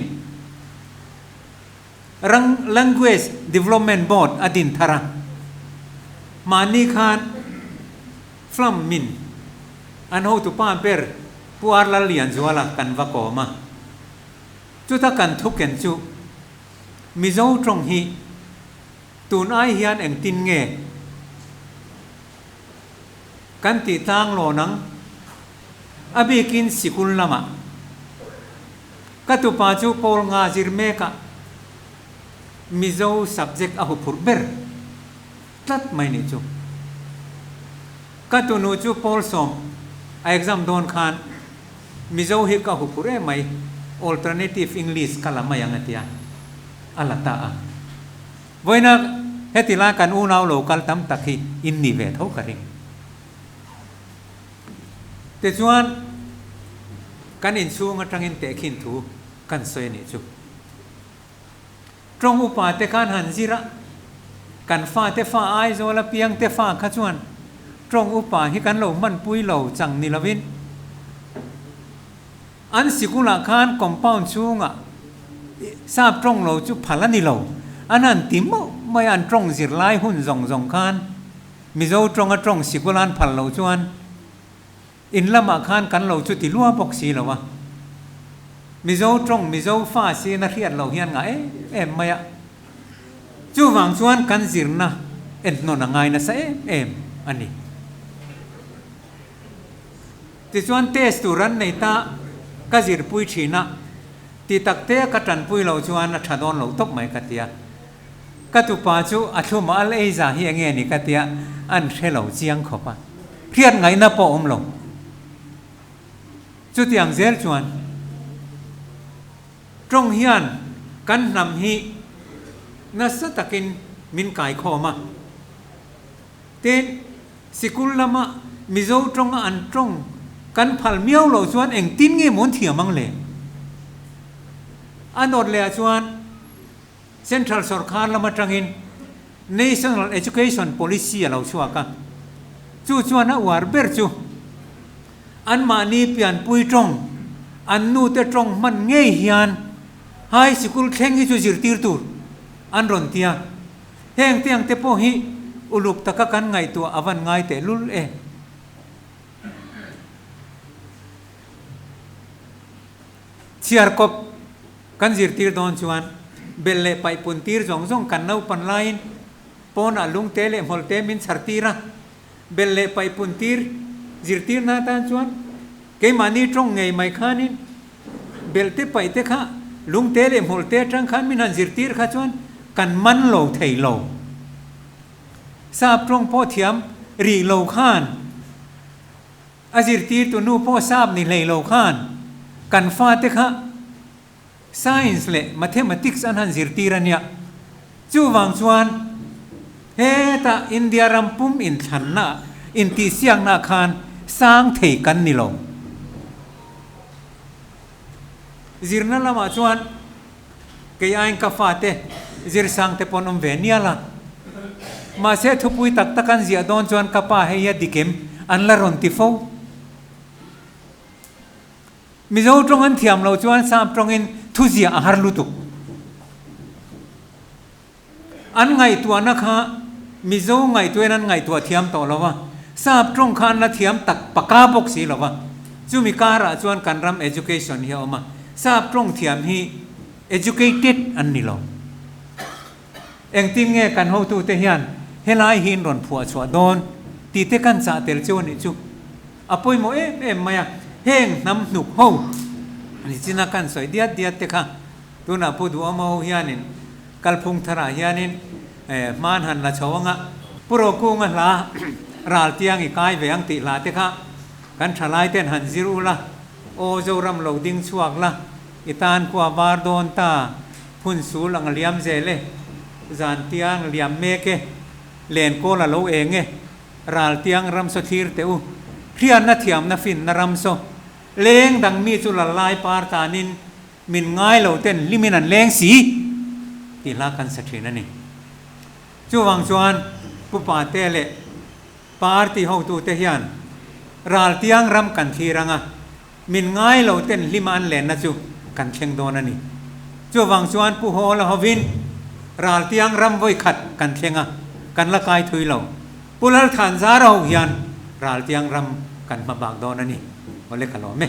Rang Language Development Board a din thar a, mahni khan Flam min an hotupa ber Pu Ar Lallianzuala kan va kawm a. Chuta kan thuken chu Mizo tawng hi tun ai hian engtin nge kan tih tlang lawn ang? A bikin sikul lamah. Ka tupa chu Paul nga zir mekah Mizo subject a huphurh ber tlat mai nih chu. Ka tunu chu Paul sawm a exam dawn khan Mizo hi ka huphurh em mai, alternative English ka la mai ang a tia, a la ta a. Vawiina heti lai kan unau lo kal tam tak hi in ni ve tho ka ring. Tichuan, kan inchhung atangin tehkhin thu kan sawi a nih chu. Tawng upa te khan han zir a, kan fate fa Aizawl apiang te fa kha chuan tawng upa hi kan lo hmanpui lo chang ni lovin an sikulah khan compound chhungah sap tawng lo chu phal a ni lo. An han ti mauh mai a, an tawng zirlai hun zawng zawng khan Mizo tawnga tawng sikul an phal lo chuan In lamah khan kan lo chu ti lua bawk si lo a. Mizo tawng Mizo fa sin a hriat loh hian ngah em em mai a. Chuvang chuan kan zirna enhnawn a ngai nasa em em a ni. Tichuan test tur an nei ta ka zirpui thin a, ti tak te ka tanpui loh chuan a tha dawn lo tawp mai ka ti a. Ka tupa chu a thlum al ei za hi enge ni ka tia an hre lo chiang khawp a, hriat ngaihna pawh awm lo. Chutiang zel chuan tawng hian kan hnam hi nasa takin min kaikhawm a, tin sikul lama Mizo tawnga an tawng kan phal miau loh chuan engtin nge mawn thiam ang le? A nawt leh ah chuan. Central sorkar lam atangin National Education Policy a lo chhuak a, chu chuan a uar ber chu anmahni pianpui tawng, an nute tawng hman ngei hian high sikul thleng hi chu zirtir tur an rawn ti a, heng te ang te pawh hi uluk taka kan ngaihtuah a van ngai tehlul e. Chhiarkawp kan zirtir dawn chuan bel leh paih pun tir zawng zawng kan naupan laiin pawnah lungte leh hmawlhte min chhar tir a, bel leh paih pun tir zirtirna atan chuan keimahni tawng ngei mai khanin belte paihte kha lungte leh hmawlhte atang khan min han zirtir kha chuan kan man lo thei lo. Sap tawng pawh thiam rih lo khan. A zirtirtu nu pawh sap ni hlei lo khan kan fate kha Science leh Mathematics an han zirtir a nia. Chuvang chuan heta India ram pum inthlanna intihsiakna khan sang thei kan ni lo. Zirna lamah chuan kei aiin ka fate zirsang te pawn awm ve nial a. Mahse thupui tak tak an ziah dawn chuan ka pa hei a dik em an la rawn ti fo. Mizo tawng an thiam lo chuan sap tawngin thuziah a har lutuk. An ngaihtuahna kha Mizo ngaihtuahin an ngaihtuah thiam tawh lo a, sap tawng kha an la thiam tak paka bawk si lo a. Chumi karah chuan kan ram education hi a awm a, sap tawng thiam hi educated an ni lo. Engtin nge kan hotute hian helai hi in rawn phuah chhuah dawn tih te kan chah tel cheu a nih chu. A pawimawh em em mai a, heng hnam hnuk ho nichina kan sawi diat diat te kha tunah Pu Duhawma ho hianin kalphung tharah hianin hman han la chho anga Pu Rokunga hla ral tiang i kai ve ang tih hla te kha kan thalai ten han zir ula, aw Zoram lo ding chhuak la, i tan khua var dawn ta, phun sul ang liam zel e, zan tiang liam mek e, len kawl a lo eng e, ral tiang ram saw thlir teh u, hriatna thiamna finna ram saw, leng dang mi chu lal lai par tanin min ngai lo ten hlimin an leng si tih hla kan sa thin a ni. Chuvang chuan Pu Pate leh Party hotute hian ral tiang ram kan thlir anga min ngai lo ten hlima an lenna chu kan thleng dawn a ni. Chuvang chuan Pu Hawla hovin ral tiang ram vawi khat kan thleng a, kan la kai thui lo. Pu Lalthanzara ho hian ral tiang ram kan hma bak dawn a ni. Awle ka lawm e.